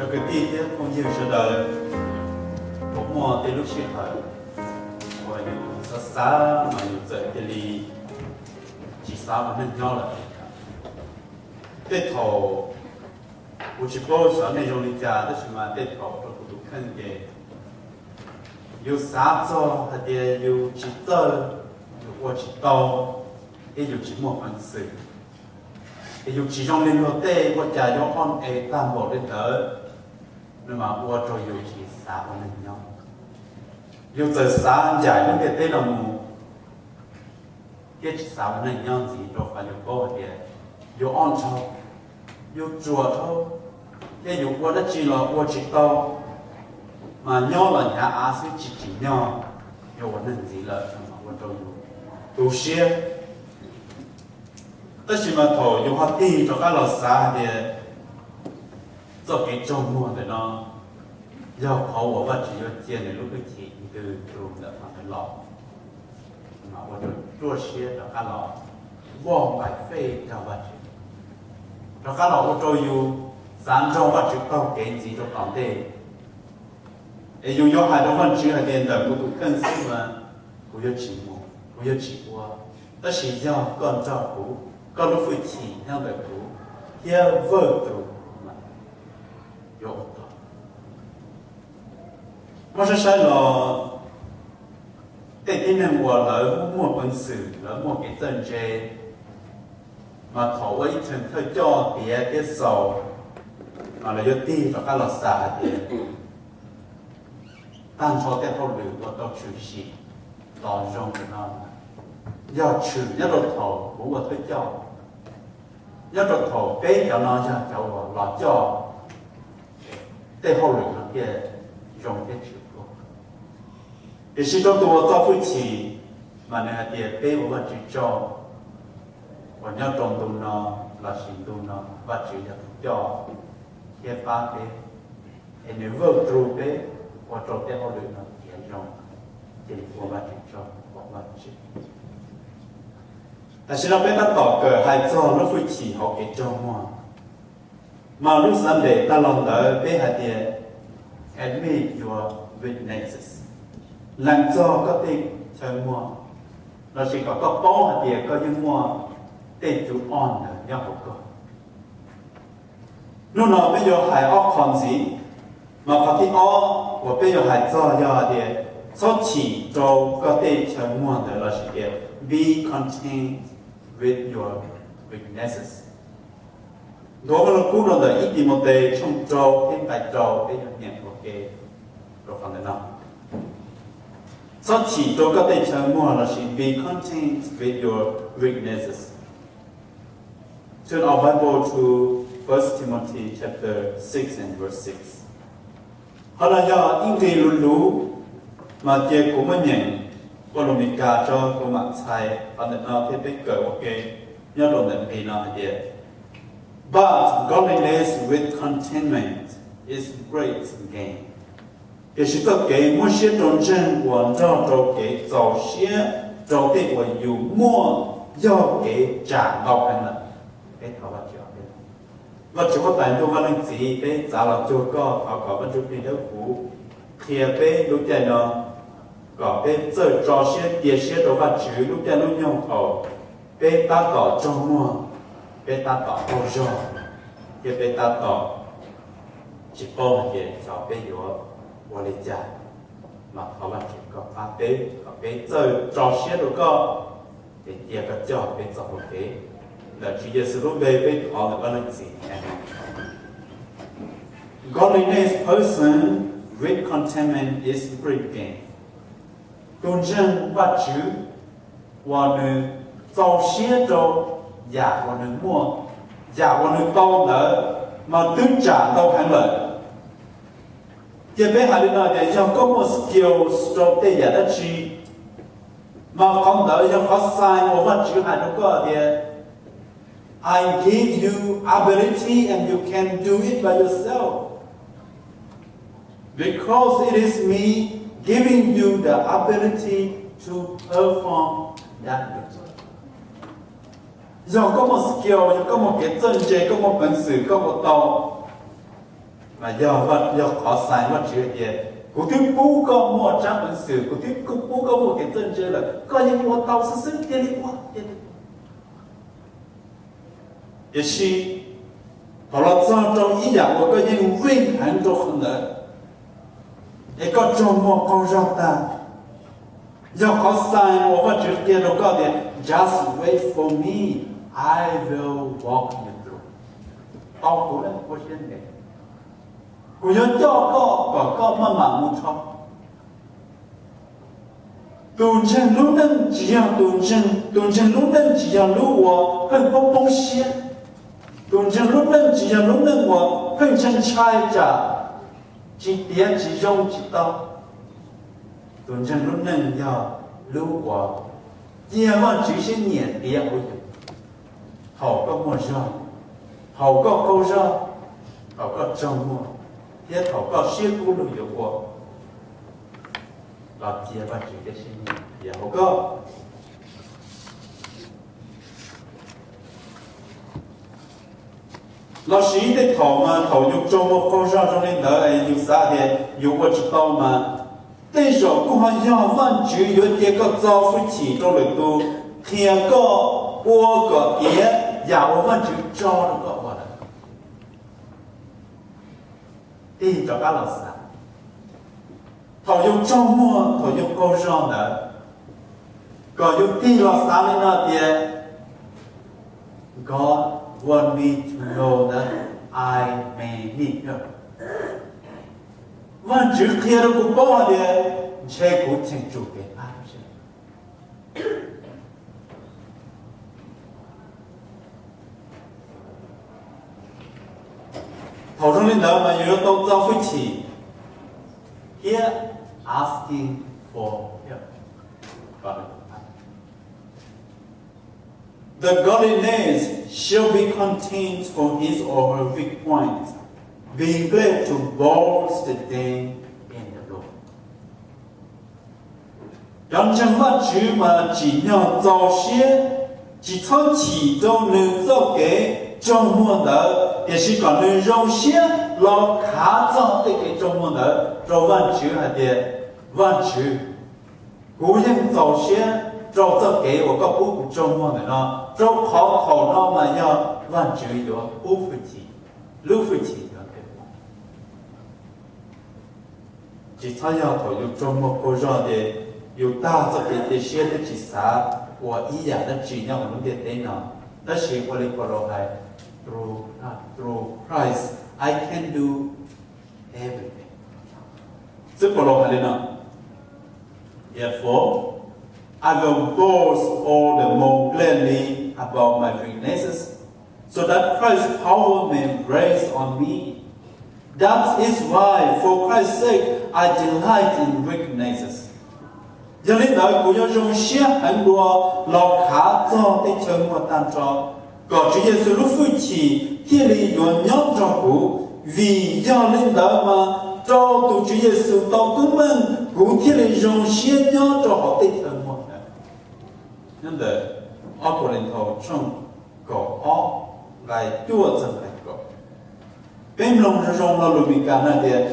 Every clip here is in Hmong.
Cov kwv tij thiab phooj ywg sawv daws, puas muaj tej lub sij hawm uas yus xav xav mas yus txawm cia li tsis xav ua neej nyob lawm? Tej thaum kuv tsis paub xyov nej zoo li cas, tab sis mas tej thaum rau kuv tus kheej ces yus xav txog hais tias yus tsis txawj, yus ua tsis tau, thiab yus tsis muaj peev xwm, es yus tsis zoo li luag tej ua cas yuav oj es tag npaum li ntawd, no mas ua rau yus tsis xav ua neej nyob. Yus txawm xav ncaim lub ntiaj teb no mus, thiab tsis xav ua neej nyob ntxiv, rau qhov yus paub hais tias yus oj nrhau, yus ruam dhau, thiab yus ua dab tsi los ua tsis tau, mas nyob los hnyav av xwb tsis tsim nyog yuav ua neeg ntxiv lawm, ua rau yus tu siab. Tab sis mas thaum yus ho tig rov qab los xav hais tias txoj kev raug muag ntawm no yog qhov uas Vajtswv yuav cia nws lub hwj chim ntws tus ntawm qhov ntawd los, mas ua rau ruaj siab rov qab los, voj npaim fej rau Vajtswv, rov qab los ua rau yus xav nrog Vajtswv taug kev ntxiv rau tom ntej. Es yus yuav hais rau Vajtswv hais tias ntawm kuv tus kheej xwb mas kuv yuav tsis mus, kuv yuav tsis ua, tab sis yog koj nrog kuv, koj lub hwj chim nyob ntawm kuv thiab Vajtswv, yuav ua tau. Muab saib saib los tej tib neeg uas lawv muaj peev xwm, lawv muaj kev txawj ntse, mas thaum ua ib txheej thawj coj tiav thiab xaus, mas lawv yuav tig rov qab los xav hais tias tag nrho tej hauj lwm ua tau tshwm sim los zoo ntawm no yog tshwm nyob rau thaum kuv ua thawj coj, nyob rau thaum peb cov no yog cov uas los coj tej hauj lwm no thiaj zoo thiab tshwm kuj. Tiam sis rau tus uas txo hwj chim, mas nws hais tias peb ua Vajtswv tsaug uas nyob rau ntu no lossis ntu no Vajtswv yog tus coj thiab pab peb, es nws Vajtswv peb ua rau tej hauj lwm no tiav zoo, ces ua Vajtswv tsaug, ua Vajtswv. Tam sim no peb tab tom kawm hais txog lub hwj chim hauv kev raug muag. Mas lub Sunday tag los ntawd peb hais tias admit your weaknesses, lees txog koj tej chaw muag, lossis kom koj paub hais tias koj yeej muaj tej cov oj ntawd nyob hauv koj. Hnub no peb yuav hais ob qho ntxiv, mas qhov thib ob uas peb yuav hais txog yog hais tias txhob chim rau koj tej chaw muag ntawd lossis tias be content with your weaknesses. Nthuav Vajluskub rau ntawm ib Timautes tshooj rau thiab nqai rau peb yuav nyeem ua ke rau qhov ntawm no. Txhob chim rau koj tej chaw muag lossis be content with your weaknesses. Turn our Bible to First Timothy chapter six and verse six. Qhov no yog ib nqe luv luv, mas cia kuv muab nyeem ua lus Meskas tso kuv mam txhais qhov ntawm no thiab peb kawm ua ke nyob rau ntawm nqe no hais tias, But godliness with contentment is great gain. Tiam sis txoj kev muab siab rau ntseeg uas nrog rau kev txaus siab rau tej uas yus muaj yog kev tsam ntau heev lawm. Peb thov Vajtswv, Vajtswv huab tais ntuj Vaj Leej Txiv, peb txav los cuag koj, thov kom Vaj Ntsuj Plig Dawb Huv qhia peb lub caij no, kom peb txawj tso siab cia siab rau Vajtswv lub caij lub nyoog thaum peb tab tom raug muag, peb tab tom qaug zog, thiab peb tab tom tsis paub hais tias xyov peb yuav ua li cas. Mas thov Vajtswv koj pab peb kom peb txawj tso siab rau koj, ces cia koj coj peb txoj hau kev. Ntawm Tswv Yexus lub npe peb thov ntawm Vaj Leej Txiv, amen. Godliness person with contentment is great gain. Tus ntseeg Vajtswv uas nws txaus siab rau yam uas nws muaj, yam uas nws tau ntawd, mas twb tsam ntau heev lawm. Cia peb hais li no tias yog koj muaj skills rau tej yam dab tsi, mas qhov ntawd yog qhov sign uas Vajtswv hais rau koj tias, I give you ability and you can do it by yourself. Because it is me giving you the ability to perform that duty. Yog koj muaj skill, yog koj muaj kev txawj ntse, koj muaj peev xwm, koj ua tau, Mas yog, yog qhov xais Vajtswv hais tias, kuv twb pub koj muaj tsab peev xwm, kuv twb pub koj muaj kev txawj ntse lawm, koj yeej ua tau xwb xwb, cia li ua, cia li ua. Tiam sis thaum los txog rau ib yam uas koj yeej vij heev rau qhov ntawd, es koj tsaug muag qaug zog tag, yog qhov xais uas Vajtswv qhia rau koj tias, just wait for me, I will walk you through. Tos kuv, ua siab ntev, kuv yuav coj koj kom koj maj mam mus dhau. Tus ntseeg lub neej tsis yog, tus ntseeg lub neej tsis yog lub uas pheej poob poob siab. Tus ntseeg lub neej tsis yog lub neej uas pheej ntshai ntshai tsam tsis tiav tsis zoo tsis tau. Tus ntseeg lub neej yog lub uas cia Vajtswv siab nyiam tiav hauv yus. Thaum koj muaj zog, thaum koj qaug zog, thaum koj tsaug muag, thiab thaum koj siab kub lug yuav ua, los cia Vajtswv tej siab nyiam tiav hauv koj. Lossis tej thaum mas thaum yus tsaug muag qaug zog zoo li ntawd es yus xav tias yus ua tsis tau mas, tej zaum kuj ho yog Vajtswv yuav cia koj txo hwj chim rau lwm tus qhia koj ua kom tiav yam uas Vajtswv tso rau koj ua lawm. Tig rov qab los xav, thaum yus tsaug muag thaum yus qaug zog ntawd, kom yus tig los xav li no tias, God want me to know that I may need help. Vajtswv qhia rau kuv paub hais tias ntshe kuv cheem tsum kev pab. Thaum zoo li ntawd mas yus yuav tau txo hwj chim thiab asking for help. The godliness shall be content for his or her weak points, being glad to boast them in the Lord. Cov ntseeg Vajtswv mas tsim nyog txaus siab, tsis txhob chim rau nws txoj kev tsaug muag ntawd, tiam sis kom nws zoo siab los khav txog tej kev tsaug muag ntawd rau Vajtswv hais tias, Vajtswv, kuv yeej txaus siab rau txoj kev uas koj pub kuv tsaug muag ntawm no, rau qhov thaum no mas yog Vajtswv yuav pub hwj chim, lub hwj chim yuav ntes. Tsis txhob yog thaum yus tsaug muag qaug zog ces yus tag txoj kev cia siab thiab tsis xav ua ib yam dab tsi nyob hauv lub ntiaj teb no, tab sis ua li Paulus hais, Through, through Christ I can do everything. Xib Paulus hais li no, Therefore, I will boast all the more gladly about my weaknesses, so that Christ's power may rest on me. That is why, for Christ's sake, I delight in weaknesses. Yog li ntawd, kuv yuav zoo siab heev dua los khav txog tej chaw muag tag nrho, kom Tswv Yexus lub hwj chim thiaj li yuav nyob nrog kuv. Vim yog li ntawd mas rau tus Tswv Yexus tau tub meej, kuv thiaj li zoo siab nyob rau hauv tej chaw muag ntawd. Nyob ntawm ob Kauleethaus tshooj kaum ob, nqai cuaj txog nqai kaum. Peb mloog zoo zoo lo lus Meskas no tias,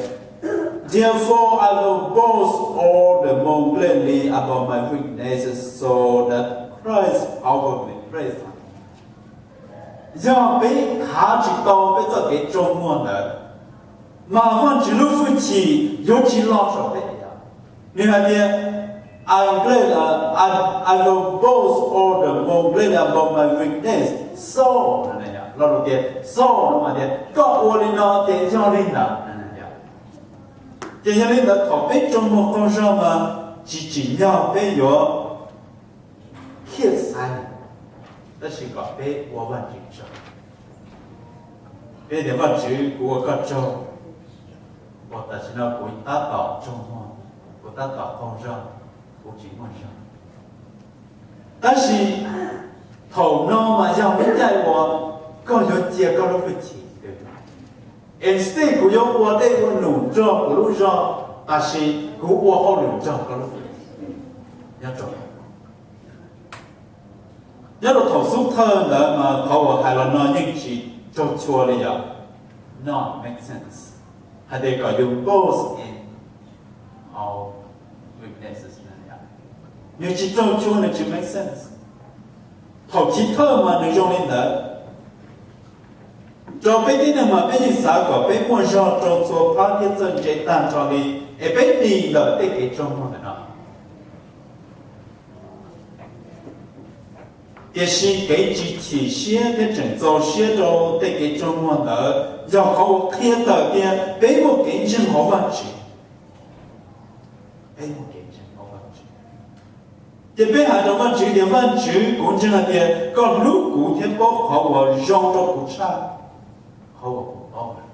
Therefore I will boast all the more gladly about my weaknesses, so that Christ's power may rest on me. Yog peb khav tsis tau peb txoj kev tsaug muag ntawd, mas Vajtswv lub hwj chim yuav tsis los saum peb li. Nws hais tias, I, I will boast all the more gladly about my weakness. So, lo lus tias so no mas tias koj ua li no ces yog li ntawd. Ces yog li ntawd thaum peb tsaug muag qaug zog mas tsis tsim nyog peb yuav thiaj xaiv, tab sis kom peb ua Vajtswv tsaug. Peb tias, Vajtswv, kuv ua koj tsaug, uas tam sim no kuv tab tom tsaug muag, kuv tab tom qaug zog, kuv tsis muaj zog. Tab sis thaum no mas yog lub caij uas koj yuav cia koj lub hwj chim twg. Instead kuv yuav ua tej ua num nrog kuv lub zog, tab sis kuv ua hauj lwm nrog koj lub hwj chim. Nyob rau, nyob rau thaum xub thawj ntawd mas qhov uas hais los no yeej tsis raug txhua li yom, not make sense. hais tias kom you boast in our weaknesses. Nws tsis raug tshua, nws tsis make sense. Thaum chiv thawj mas nws zoo li ntawd. Rau peb tib neeg mas peb yeej xav kom peb muaj zog rau txhua phab thiab txawj ntse tag nrho li, es peb dim ntawm tej kev tsaug muag ntawm no. Tiam sis kev tsis chim siab thiab tseem txaus siab rau tej kev tsaug muag ntawd yog qhov uas qhia tawm tias peb muaj kev ntseeg hauv Vajtswv. Peb muaj kev ntseeg hauv Vajtswv. Ces peb hais rau Vajtswv tias, Vajtswv, kuv ntseeg hais tias koj hlub kuv thiab paub qhov uas zoo rau kuv tshaj qhov uas kuv paub lawm.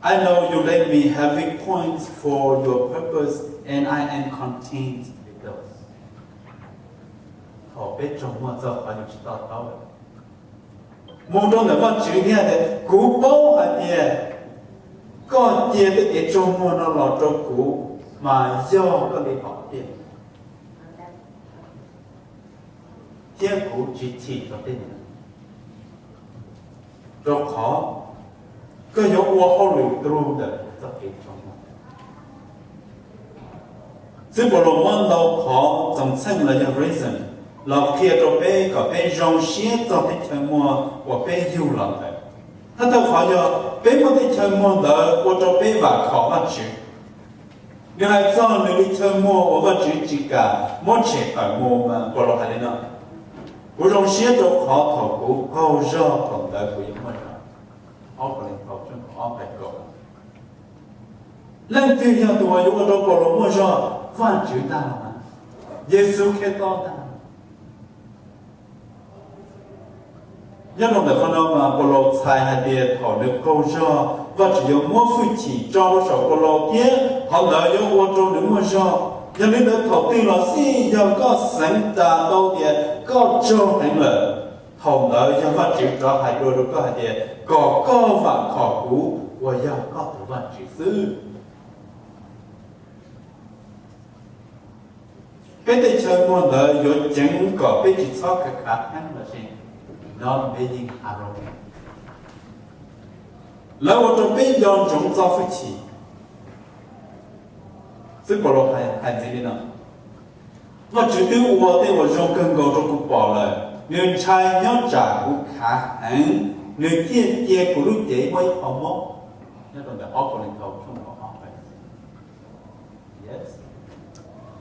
I know you let me have weak points for your purpose, and I am content with those. Thaum peb tsaug muag txog qhov yus tsis to taub, mus rau ntawm Vajtswv thiab tias, kuv paub hais tias koj cia tej kev tsaug muag no los rau kuv mas yog koj li hom phiaj, thiab kuv tsis chim rau tej no, rau qhov koj yuav ua hauj lwm dlhau ntawm txoj kev tsaug muag. Xib Paulus muab ntau qhov txoos txheej los yog reason los qhia rau peb kom peb zoo siab txog tej chaw muag uas peb yug los ntawd. Thawj thawj qhov yog peb muaj tej chaw muag ntawd ua rau peb vam khom Vajtswv. Nws hais txog nws li chaw muag uas Vajtswv tsis kam muab tshem tawm mus mas Paulus hais li no: Kuv zoo siab rau qhov thaum kuv qaug zog thaum ntawd kuv yuav muaj zog. Ob Kauleethaus tshooj kaum ob nqe kaum. Leej twg yog tus uas yuav ua rau Paulus muaj zog? Vajtswv ntag, Yexus Khetos ntag. Nyob rau ntawm qhov no mas Paulus txhais hais tias thaum nws qaug zog, Vajtswv yuav muab hwj chim tso rau saum Paulus thiab qhov ntawd yuav ua rau nws muaj zog. Yog li ntawd thaum twg los xij yog koj xeev tas tau tias koj tsaug heev lawm, thaum ntawd yog Vajtswv rov hais dua rau koj hais tias kom koj vam khom kuv uas yog koj tus Vajtswv xwb. Peb tej chaw muag ntawd yuav ceev kom peb tsis txhob khav khav theeb los sis no peb yeej ha ro. Lawv ua rau peb nco ntsoov txo hwj chim. Xib Paulus hais ntxiv li no: Vajtswv twb ua tej uas zoo kawg nkaus rau kuv pom lawm, nws ntshai nyob tsam kuv khav heev, nws thiaj cia kuv lub cev muaj ib qho mob. Nyob rau ntawm ob Kauleethaus tshooj kaum ob.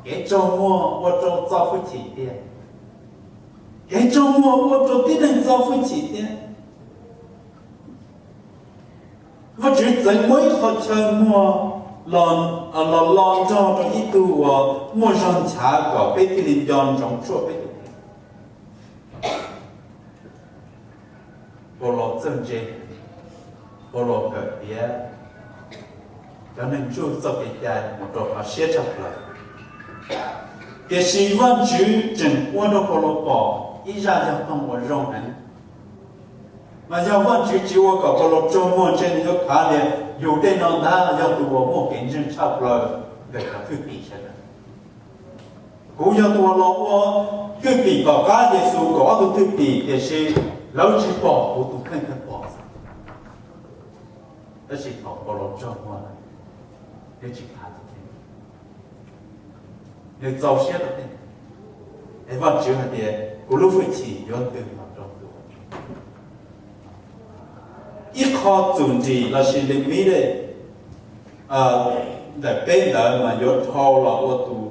Kev tsaug muag ua rau txo hwj chim tiag. Kev tsaug muag ua rau tib neeg txo hwj chim tiag. Vajtswv txeev muaj ib qho chaw muag los, los lo nrog rau ib tug uas muaj zog nchav kom peb thiaj li nco ntsoov tshuaj peb tus kheej. Paulus txawj ntse, Paulus kawm tiav cov neeg ntsuj txoj kev cai mus rau qhov siab tshaj plaws. Tiam sis Vajtswv tseem ua rau Paulus pom ib zaj yog toog uas zoo heev. Mas yog Vajtswv tsis ua kom Paulus tsaug muag ntshe nws yuav khav tias yus tej no ntag yog tus uas muaj kev ntseeg tshaj plaws ntawm cov thwj tim sawv daws. Kuv yog tus uas los ua thwj tim tom qab Yexus kaum ob tug thwj tim, tiam sis lawv tsis pom, kuv tus kheej thiaj pom. Tab sis thaum Paulus tsaug muag, nws tsis khav, nws txaus siab rau tej, es Vajtswv hais tias kuv lub hwj chim yuav ntws los rau tus. Ib qho txum nrim lossis limit ntawm peb ntawd mas yuav dhau los ua tus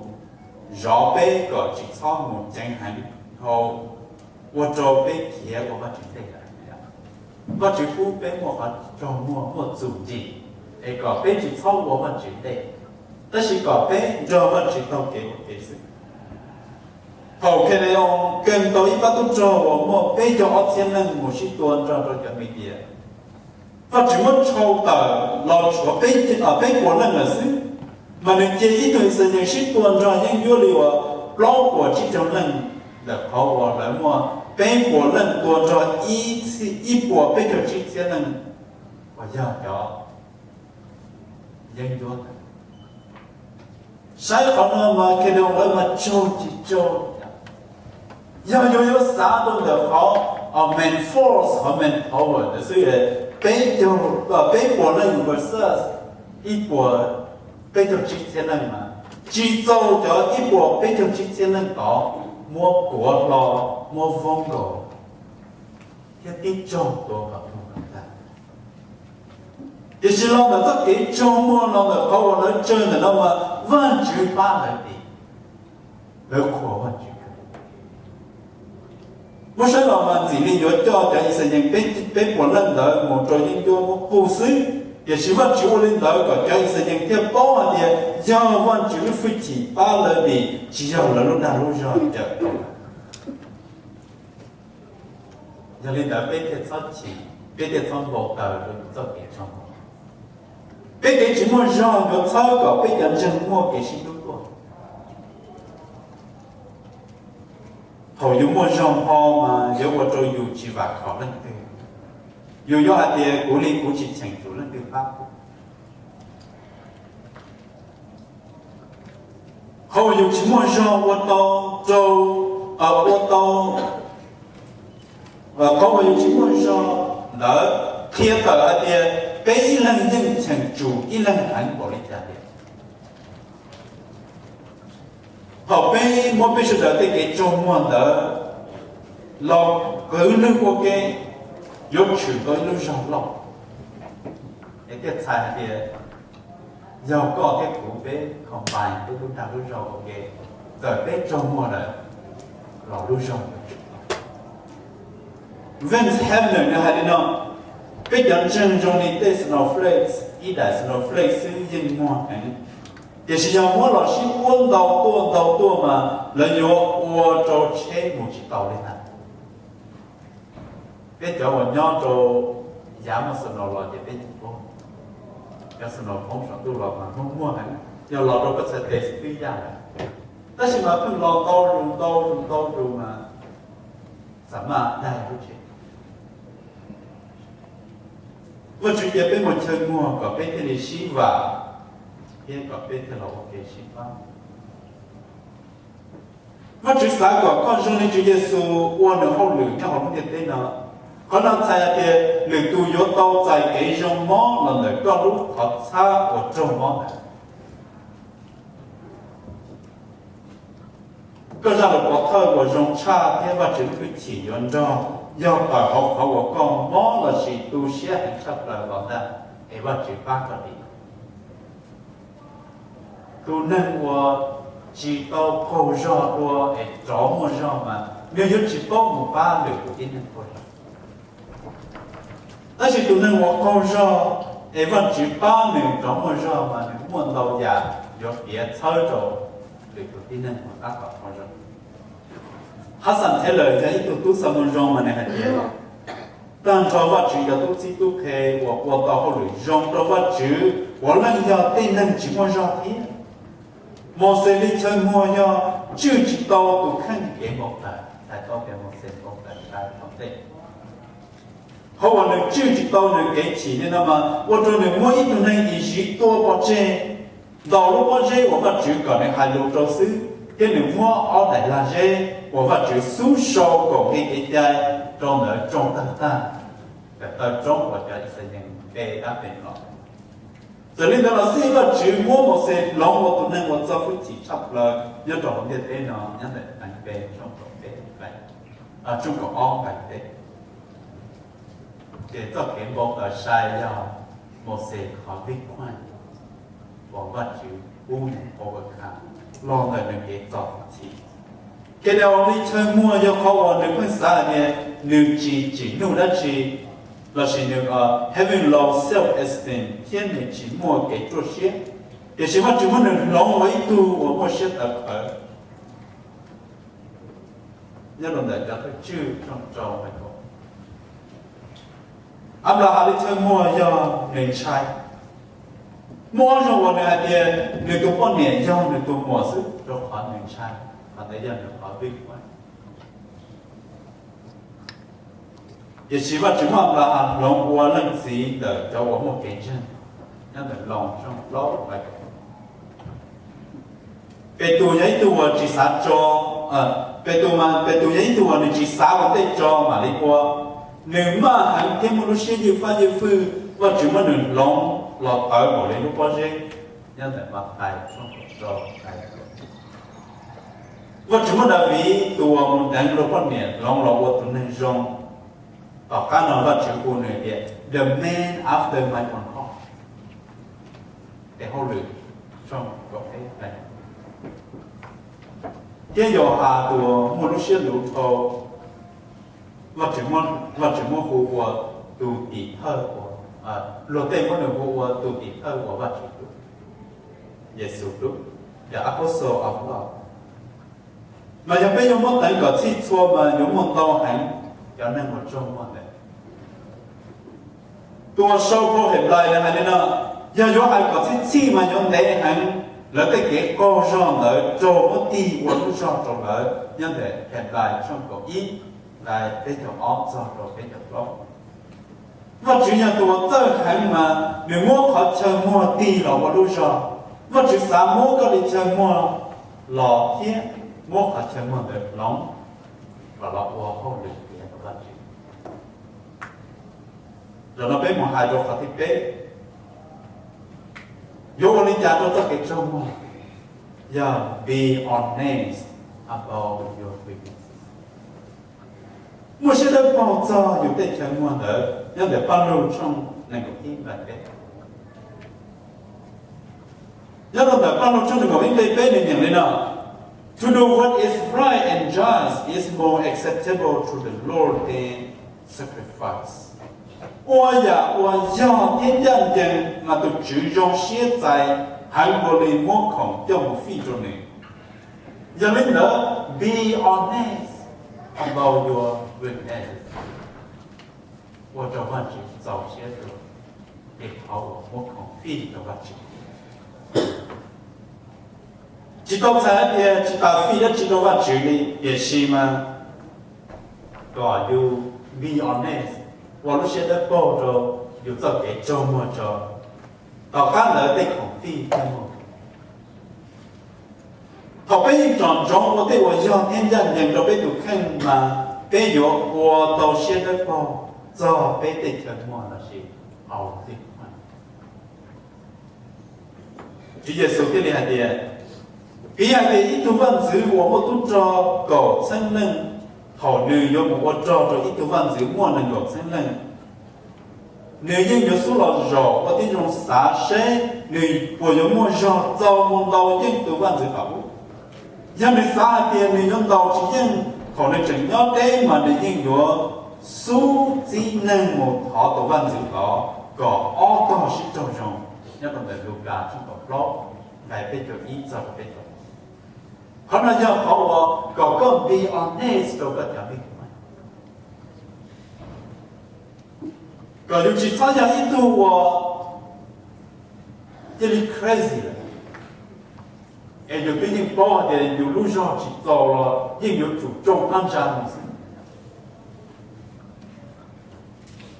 zov peb kom tsis txhob mus ceev heev dhau, ua rau peb khiav ua Vajtswv ntej lawm. Vajtswv pub peb muaj qhov tsaug muag muaj txum nrim es kom peb tsis txhob ua Vajtswv ntej, tab sis kom peb nrog Vajtswv taug kev ua ke xwb. Thaum Khideos kees tau ib pab tub rog uas muaj peb caug ob txhiab leej mus sib tua nrog rau cov Midias, Vajtswv muab tshau tawm los tshuav peb puas leej lawm xwb, mas nws cia ib tug Yixalayees sib tua nrog yeeb ncuab li uas plaub puas tsib caug leej, ntawm qhov uas lawv muaj peb puas leej tua nrog ib puas peb caug tsib txhiab leej uas yog cov yeeb ncuab ntawd. Saib qhov no mas Khideos lawv mas tsaug tsis tsaug. Yog yuav yuav xav rau ntawm qhov Amen force, amen power ntawd xwb. Peb caug, peb puas leej versus ib puas peb caug tsib txhiab leej mas tsis txaus cov ib puas peb caug tsib txhiab leej tod muab kuav hlo, muab voob nkaus thiab tib tsaug tua kom tuag kom tag. Tiam sis los ntawm txoj kev tsaug muag los ntawm qhov uas lawv tsawg ntawm no mas Vajtswv pab lawv dim, lawv qhuas Vajtswv. Muab saib los mas ntxim li yuav coj cov Yixalayees peb puas leej ntawd mus rau yeeb ncuab muab kuj xwb, tiam sis Vajtswv ua li ntawd kom cov Yixalayees thiaj paub hais tias yog Vajtswv lub hwj chim pab lawv dim, tsis yog lawv lub dag lub zog cawm tau. Yog li ntawd peb thiaj txhob chim, peb thiaj txhob npau taws rau txoj kev tsaug. Peb kev tsis muaj zog yuav txhawb kom peb cov ntseeg muaj kev sib hlub tuaj. Thaum yus muaj zog npo mas yuav ua rau yus tsis vam khom leej twg. Yus yuav hais tias kuv li kuv tsis cheem tsum leej twg pab kuv. Qhov uas yus tsis muaj zog ua tau rau, ua tau, qhov uas yus tsis muaj zog ntawd qhia tawm hais tias peb ib leeg yeej cheem tsum ib leeg heev npaum li cas tiag. Thaum peb muab peb sawv daws tej kev tsaug muag ntawd los qwv lwg ua ke, yuav tshwm tau ib lub zog loj. Es thiaj txhais hais tias yog koj thiab kuv peb combine peb lub dag lub zog ua ke, txawm peb tsaug muag lawm los lub zog yuav tshwm. Vince Hamner nws hais li no: Peb cov ntseeg zoo li tej snowflakes, ib daim snowflake xwb yeej muag heev, tiam sis yog muab los sib puab ntau tuaj ntau tuaj mas lawv yuav ua rau tsheb mus tsis tau li ntag. Peb cov uas nyob rau yav muaj snow los ces peb tsis paub, cov snow poob saum ntuj los mas muaj muaj heev, yog los rau peb txhais tes xwb twb yaj lawm. Tab sis mas pheej los ntau zus ntau zus ntau zus mas xam maj daig lub tsheb. Vajtswv cia peb muaj chaw muag kom peb thiaj li sib vam thiab kom peb thiaj los ua ke sib pab. Vajtswv xav kom koj zoo li Tswv Yexus ua nws hauj lwm nyob hauv lub ntiaj teb no. Qhov no txhais hais tias lwm tus yuav tau txais kev zoo mob los ntawm koj lub qhov txhab uas raug mob ntawd. Koj zaj lus pov thawj uas zoo tshaj thiab Vajtswv lub hwj chim yuav nrog yog tawm hauv qhov uas koj mob lossis tu siab heev tshaj plaws los ntag, es Vajtswv pab koj dim. Tus neeg uas tsis tau qaug zog dua es rov muaj zog mas nws yuav tsis paub mus pab lwm tus tib neeg qaug zog. Tab sis tus neeg uas qaug zog es Vajtswv pab nws rov muaj zog mas nws muaj ntau yam yuav piav txhawb rau lwm tus tib neeg uas tab tom qaug zog. Hudson Taylor yog ib tug tub xa moo zoo mas nws hais tias, tag nrho Vajtswv cov tub txib tub qhe uas ua tau hauj lwm zoo rau Vajtswv puav leej yog tej neeg tsis muaj zog thiab. Mauxes li chaw muag yog tswj tsis tau tus kheej kev npau taws, txhais tau tias Mauxes npau taws sai tom ntej. Qhov uas nws tswj tsis tau nws kev chim li no mas ua rau nws muab ib tug neeg Iziv tua pov tseg, ntaus lub pob zeb uas Vajtswv kom nws hais lus rau xwb, thiab nws muab ob daim lag zeb uas Vajtswv xub sau kaum nqe kev cai rau ntawd tsoo tawg tag, tawm taw roob uas cov Yixalayees npe dab pem los. Txawm li ntawd los xij Vajtswv muab Mauxes hloov ua tus neeg uas txo hwj chim tshaj plaws nyob rau hauv ntiaj teb no nyob ntawm Nees Npe tshooj kaum peb, tshooj kaum ob nqe peb. Ces txoj kev npau taws sai yog Mauxes qhov vij khuaj uas Vajtswv pub nws overcome los ntawm nws kev txo hwj chim. Ces nws ua li chaw muag yog qhov uas nws pheej xav hais tias nws tsis tsim nuj dab tsi, lossis nws having low self esteem thiab nws tsis muaj kev ruaj siab. Tiam sis Vajtswv muab nws hloov ua ib tug uas muaj siab tawv qhawv. Nyob rau ntawm cov thawj tswj tshooj rau nqe kaum. Anplahas li chaw muag yog nws ntshai. Muaj ob zaug uas nws hais tias nws tus poj niam yog nws tus muam xwb rau qhov nws ntshai, qhov ntawd yog nws qhov vij khuaj. Tiam sis Vajtswv muab Anplahas hloov ua leej txiv ntawm cov uas muaj kev ntseeg nyob ntawm Loos tshooj plaub nqe kaum. Petus yog ib tug uas tsis xav tso Petus mas Petus yog ib tug uas nws tsis xav ua tej tso mam li ua. Nws maj heev thiab muaj lub siab ywj fab ywj fwj, Vajtswv muab nws hloov los tawv npaum li lub pob zeb nyob ntawm Mathais tshooj kaum rau. Vajtswv muab Daviv tus uas mus deev luag poj niam hloov los ua tus neeg zoo. Tom qab no Vajtswv hu nws tias the man after my own heart. Tes Hauj Lwm tshooj kaum peb. Thiab Yauhas tus uas muaj lub siab luv dhau, Vajtswv muab hu ua tus tim thawj uas, luag tej muab nws hu ua tus tim thawj uas Vajtswv hlub, Yexus hlub, the apostle of love. Mas yog peb yuav muab teev kom txhij txhua mas yuav muaj ntau heev cov neeg uas raug muag ntawd. Tus uas sau phau Henplais nws hais li no, yog yuav hais kom txhij txhij mas yuav ntev heev lawv tej kev qaug zog ntawd raug muab tig ua lub zog rau lawv nyob ntawm Henplais tshooj kaum ib, nqai peb caug ob txog rau peb caug plaub. Vajtswv yog tus uas txawj heev mas nws muab qhov chaw muag tig los ua lub zog. Vajtswv xav muab koj li chaw muag los thiab muab qhov chaw muag ntawd hloov kom los ua hauj lwm tiav rau Vajtswv. Zaum no peb mus hais rau qhov thib peb, yuav ua li cas rau txoj kev raug muag? Yog be honest about your weaknesses. Muaj siab dawb paug txog yus tej chaw muag ntawd nyob ntawm Paj Lug tshooj nees nkaum ib nqai peb. Nyob rau ntawm Paj Lug tshooj nees nkaum ib nqai peb nws nyeem li no: To do what is right and just is more acceptable to the Lord than sacrifice. Ua yam uas yog thiab ncaj ncees mas tus Tswv zoo siab txais heev dua li muab khoom coj mus fij rau nws. Yog li ntawd, be honest about your witness. Ua rau Vajtswv txaus siab dua li qhov uas muab khoom fij rau Vajtswv. Tsis tau txhais hais tias tsis tas fij dab tsi rau Vajtswv li, tiam sis mas kom yus be honest, ua lub siab dawb paug rau yus txoj kev raug muag tso, tom qab ntawd tej khoom fij thiaj muaj. Thaum peb yeej tsom ntsoov ua tej uas yog thiab ncaj ncees rau peb tus kheej mas peb yuav ua tau siab dawb paug txog peb tej chaw muag lossis haus tej. Tswv Yexus thiaj li hais tias, piv hais tias ib tug vaj ntxwv uas muaj tub rog kaum txheeb leej, thaum nws yuav mus ua rog rau ib tug vaj ntxwv muaj nees nkaum txheeb leej, nws yeej yuav xub los zaum ua tib zoo xav seb nws puas yuav muaj zog txaus mus ntaus yeej tus vaj ntxwv tom ub. Yog nws xav hais tias nws yuav ntaus tsis yeej thaum nws tseem nyob deb mas nws yeej yuav xub txib neeg mus thov tus vaj ntxwv tod kom ob tog sib raug zoo, nyob rau ntawm Lukas tshooj kaum plaub nqai peb caug ib txog peb caug. Qhov no yog qhov uas kom koj be honest rau koj cov neeg. Kom yus tsis txhob yog ib tug uas cia li crazy lawm, es yus twb yeej paub hais tias yus lub zog tsis txaus los yeej yuav tsum tsoo qab ntsa mus xwb.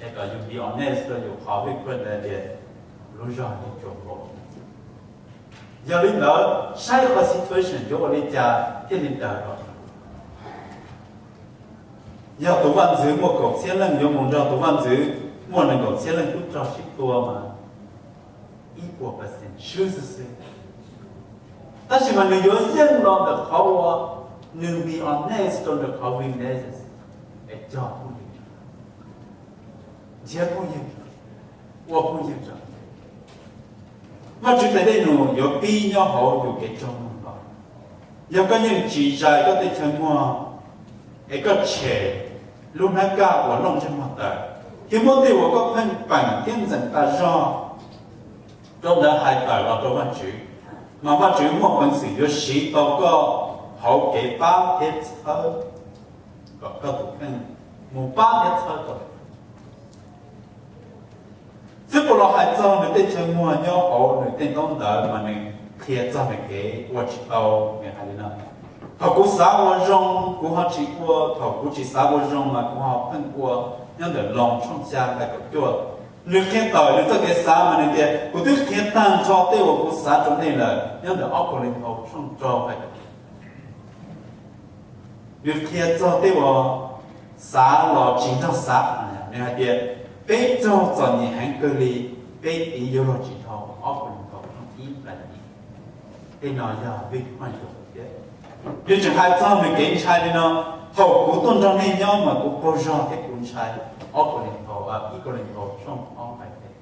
Es kom yus be honest rau yus qhov vij khuaj ntawd tias lub zog yeej tsuas npaum. Yog li ntawd saib qhov situation yuav ua li cas thiaj li daws los. Yog tus vaj ntxwv muaj kaum txhiab leej yuav mus nrog tus vaj ntxwv muaj nees nkaum txhiab leej tub rog sib tua mas ib puas percent swb xwb xwb. Tab sis mas nws yuav yeej los ntawm qhov uas nws be honest rau ntawm qhov weakness, es cog phooj ywg, nrhiav phooj ywg, ua phooj ywg tso. Vajtswv tais dej num yuav pib nyob hauv yus kev tsaug muag los. Yog koj yeej tsis zais koj tej chaw muag, es koj tshem lub hnab kaj uas looj ntsej muag tawm, thiab muab tej uas koj pheej peem thiab ntxeem tas zog rau ntawd hais tawm los rau Vajtswv, mas Vajtswv muaj peev xwm yuav siv tau koj hauv kev pab thiab txhawb, kom koj tus kheej mus pab thiab txhawb tau. Xib Paulus hais txog nws tej chaw muag nyob hauv nws tej ntaub ntawv mas nws qhia txog nws kev ua tsis tau, nws hais li no: Thaum kuv xav ua zoo kuv ho tsis ua, thaum kuv tsis xav ua zoo mas kuv ho pheej ua. Nyob ntawm Loos tshooj xya nqai kaum cuaj, nws qhia tawm nws txoj kev xav mas nws tias, kuv twb qhia tag nrho tej uas kuv xav rau nej lawm. Nyob ntawm ob Kauleethaus tshooj rau nqai kaum Nws qhia txog tej uas xav los tsis nrog xav, nws hais tias peb raug txom nyem heev kawg li, peb tiv yuav luag tsis dhau. Ob Kauleethaus tshooj ib nqe yim. Tej no yog Vij Phooj Ywg thiab, nws tseem hais txog nws kev ntshai li no: Thaum kuv tuaj nrog nej nyob mas kuv qaug zog thiab kuv ntshai. Ob Kauleethaus, ib Kauleethaus tshooj ob nqe peb.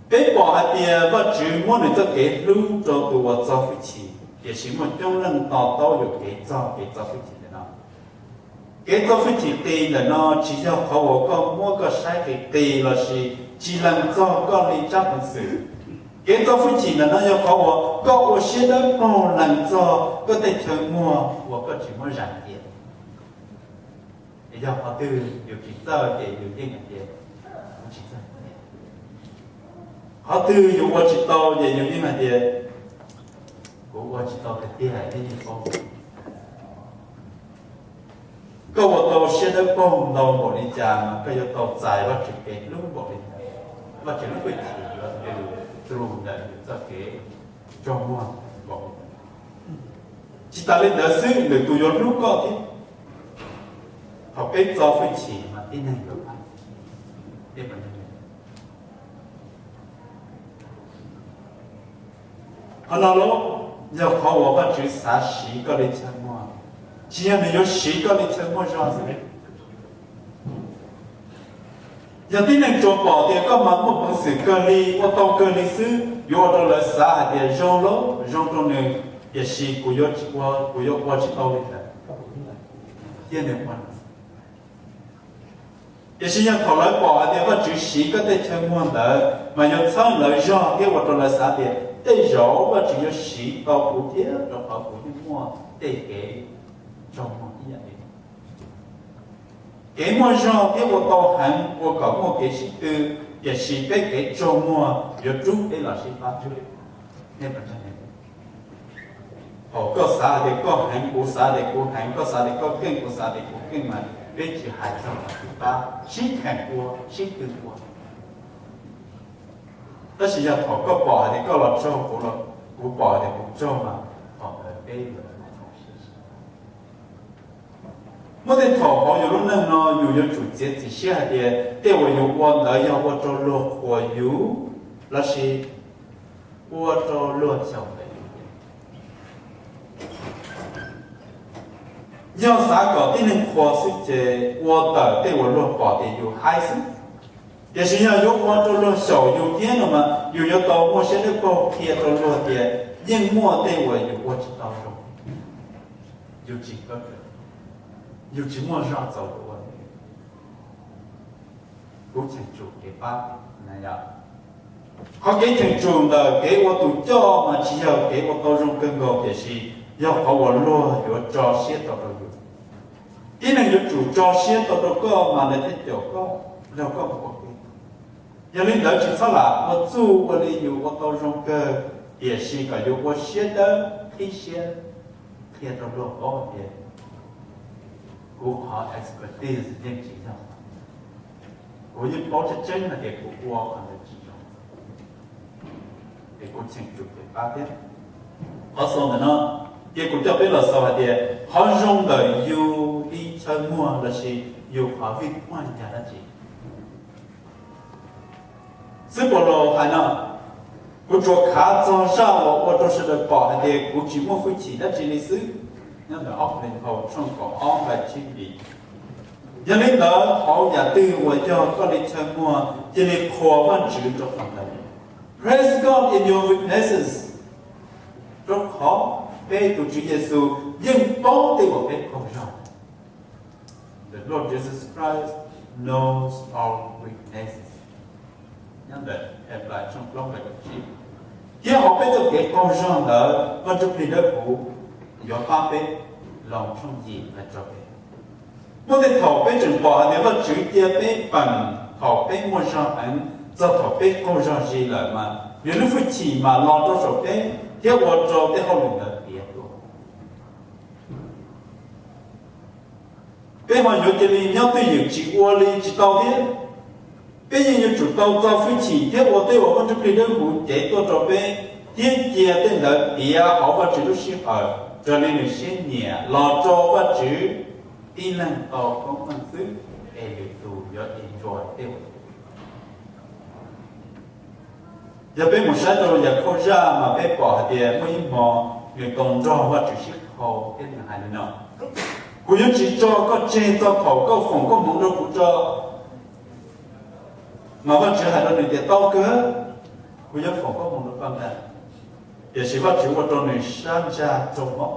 Peb pom hais tias Vajtswv muab nws txoj kev hlub rau tus uas txo hwj chim, tiam sis muaj coob leej to taub yuam kev txog kev txo hwj chim ntawm no. Kev txo hwj chim qis ntawm no tsis yog qhov uas koj muab koj saib qis qis lossis tsis lees txog koj li tsab peev xwm. Kev txo hwj chim ntawm no yog qhov uas koj ua siab dawb paug lees txog koj tej chaw muag uas koj tsis muab zais cia. Es yog qhov twg yus tsis txawj ces yus yeej hais tias kuv tsis txawj. Qhov twg yus ua tsis tau ces yus yeej hais tias kuv ua tsis tau tiag tiag, nej yeej paub. Koj ua tau siab dawb paug ntau npaum li cas mas koj yuav tau txais Vajtswv kev hlub npaum li ntawd. Vajtswv lub hwj chim yuav tu tus ntawm yus txoj kev tsaug muag npaum li ntawd. Tsis tas li ntawd xwb, lwm tus yuav hlub koj thiab. Thaum peb txo hwj chim mas tib neeg yuav pab. Qhov no los yog qhov uas Vajtswv xav siv koj li chaw muag, tsis yog nws yuav siv koj li chaw muaj zog xwb. Yog tib neeg tsuas pom tias koj mas muaj peev xwm kawg li, ua tau kawg li xwb, yuav ua rau lawv xav hais tias zoo lawm, zoo rau nws, tiam sis kuv yuav tsis ua, kuv yuav ua tsis tau li ntawd. Thiab nws ua, tiam sis yog thaum lawv pom hais tias Vajtswv siv koj tej chaw muag ntawd mas yuav txhawb lawv zog thiab ua rau lawv xav tias tej zaum Vajtswv yuav siv tau kuv thiab, rau qhov kuv yeej muaj tej kev tsaug muag ib yam li. Kev muaj zog thiab ua tau heev ua kom muaj kev sib tw, tiam sis peb kev tsaug muag yuav rub peb los sib pab. Thaum koj xav tias koj heev, kuv xav tias kuv heev, koj xav tias koj keej, kuv xav tias kuv keej mas peb tsis hais txog sib pab, sib kheem ua, sib tw ua. Tab sis yog thaum koj pom hais tias koj los tsaug, kuv los, kuv pom hais tias kuv tsaug mas thaum ntawd peb yuav muaj tej thaum hauv yus lub neej no yus yuav tsum txiav txim siab hais tias tej uas yus ua ntawd yog ua rau luag qhuas yus lossis ua rau luag xyaum ntawm yus. Yog xav kom tib neeg qhuas xwb ces ua tawm tej uas luag pom tias yus haib xwb. Tiam sis yog yuav ua rau luag xyaum yus thiab no mas yus yuav tau muaj siab dawb paug qhia rau luag tias yeej muaj tej uas yus ua tsis tau zoo, yus tsis, yus tsis muaj zog txaus ua. Kuv cheem tsum kev pab. Qhov kev cheem tsum ntawm kev ua tus coj mas tsis yog kev ua tau zoo kawg nkaus, tiam sis yog qhov uas luag yuav tso siab tau rau yus. Tib neeg yuav tsum tso siab tau rau koj mas lawv thiaj caum koj, nrog koj mus ua ke. Yog li ntawd tsis txhob lam ua txuj ua li yus ua tau zoo kawg, tiam sis kom yus ua siab dawb, qhib siab qhia rau luag paub hais tias kuv qhov expertise yeej tsis yog, kuv yeej paub tseeb tseeb hais tias kuv ua qhov ntawd tsis zoo, es kuv cheem tsum kev pab thiab. Qhov xaus ntawm no, ces kuv coj peb los xaus hais tias qhov zoo ntawm yus li chaw muag lossis yus qhov vij quaj yog dab tsi? Xib Paulus hais no, kuv tsuas khav txog zaj uas ua rau sawv daws pom hais tias kuv tsis muaj hwj chim dab tsi li xwb. Nyob ntawm ob Kauleethaus tshooj kaum ob nqe tsib li. Yog li ntawd hauv yam twg uas yog koj li chaw muag, cia li qhuas Vajtswv rau qhov ntawd. Praise God in your weaknesses. Rau qhov peb tus Tswv Yexus yeej paub tej uas peb qaug zog. The Lord Jesus Christ knows our weaknesses. Nyob ntawm Heplais tshooj plaub nqe kaum tsib. Thiab hauv peb txoj kev qaug zog ntawd Vaj Ntsuj Plig Dawb Huv yuav pab peb. Loos tshooj yim nqe rau peb. Muaj tej thaum peb tseem pom hais tias Vajtswv cia peb peem thaum peb muaj zog heev txog thaum peb qaug zog zis lawm mas nws lub hwj chim mam los rau saum peb thiab ua rau tej hauj lwm ntawd tiav tuaj. Peb ho yuav cia li nyob twj ywm tsis ua li tsis tau thiab. Peb yeej yuav tsum tau txo hwj chim thiab ua tej uas Vaj Ntsuj Plig Dawb Huv cev tuaj rau peb, thiab cia tej ntawd tiav hauv Vajtswv lub sij hawm. raws li nws siab nyiam los rau Vajtswv tib leeg tau koob meej xwb, es lwm tus yuav ris nruas tej. Yog peb mus saib rau Yakhauj zaj mas peb pom hais tias muaj ib hmo nws tau nrog Vajtswv sib khau thiab nws hais li no: Kuv yuav tsis tso koj tseg txog thaum koj foom koob hmoov rau kuv tso. Mas Vajtswv hais rau nws tias, Tau kawg, kuv yuav foom koob hmoov rau koj ntag. Tiam sis Vajtswv ua rau nws sab ntsag raug mob.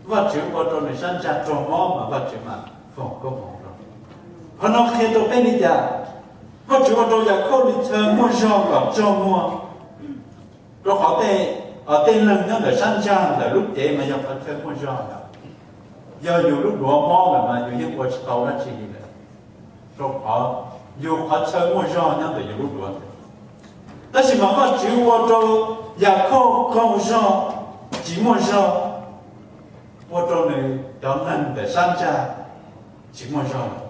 Vajtswv ua rau nws sab ntsag raug mob mas Vajtswv mam foom koob hmoov rau. Qhov no qhia rau peb li cas? Vajtswv ua rau Yakhauj nws chaw muaj zog kom raug muag, rau qhov tej, tej neeg nyob ntawm sab ntsag ntawm lub cev mas yog qhov chaw muaj zog lawm. Yog yus lub duav mob lawm mas yus yeej ua tsis tau dab tsi li lawm, rau qhov yus qhov chaw muaj zog nyob ntawm yus lub duav ntawd. Tab sis mas Vajtswv ua rau Yakhauj qaug zog, tsis muaj zog, ua rau nws cov neeg ntawm sab ntsag tsis muaj zog lawm.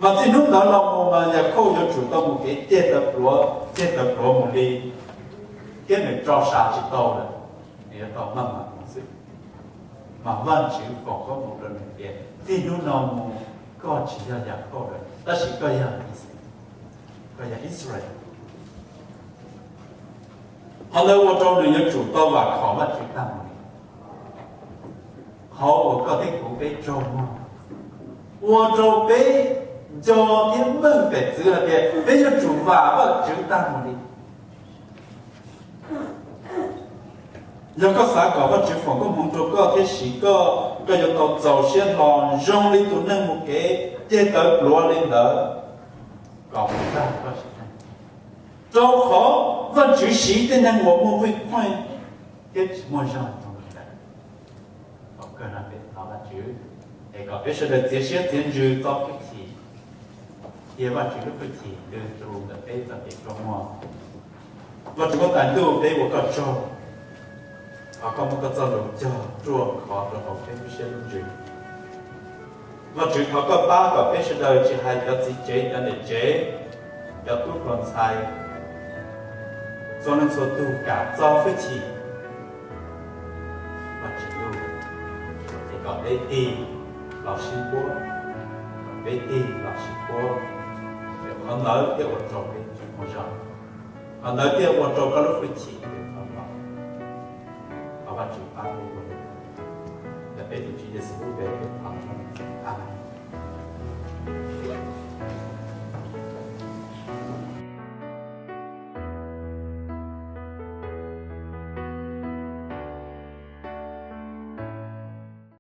Mas txij hnub ntawd los mus mas Yakhauj yuav tsum tau mus kev ceg tawv pluav, ceg tawv pluav mus li, thiab nws tso sa tsis tau lawm, nws yuav tau maj mam mus xwb. Mas Vajtswv foom koob hmoov rau nws tias, Txij hnub no mus koj tsis yog Yakhauj lawm, tab sis koj yog, koj yog Israel. Qhov ntawd ua rau nws yuav tsum tau vam khom Vajtswv tag mus li. Qhov uas koj thiab kuv peb raug muag ua rau peb nco thiab meej pem txwv hais tias peb yuav tsum vam Vajtswv tag mus li. Yog koj xav kom Vajtswv foom koob hmoov rau koj thiab siv koj, koj yuav tau txaus siab hlo zoo li tus neeg mus kev ceg tawv pluav li ntawd kom mus tag koj sim neej. Rau qhov Vajtswv siv tej neeg uas muaj vij quaj thiab tsis muaj zog rau nws lawm. Thov Vajtswv, es kom peb sawv daws txiav siab txiav ntsws txo hwj chim, cia Vajtswv lub hwj chim nws txoj lus ntawm peb txoj kev raug muag. Vajtswv, koj tais ntuj peb ua koj tsaug, thov koj muab koj txoj lus cog ruaj khov rau hauv peb lub siab lub ntsws. Vajtswv, thov koj pab kom peb sawv daws tsis hais cov txiv tsev cov niam tsev, cov tub hluas ntxhais, txhua leej txhua tus kam txo hwj chim. Vajtswv, es kom peb tig los sib puab, kom peb tig los sib puab, es qhov ntawd thiaj ua rau peb tsis muaj zog, qhov ntawd thiaj ua rau koj lub hwj chim tau los. Thov Vajtswv pab peb ua li ntawd. Ntawm peb tus Tswv Yexus lub npe peb thov, amees.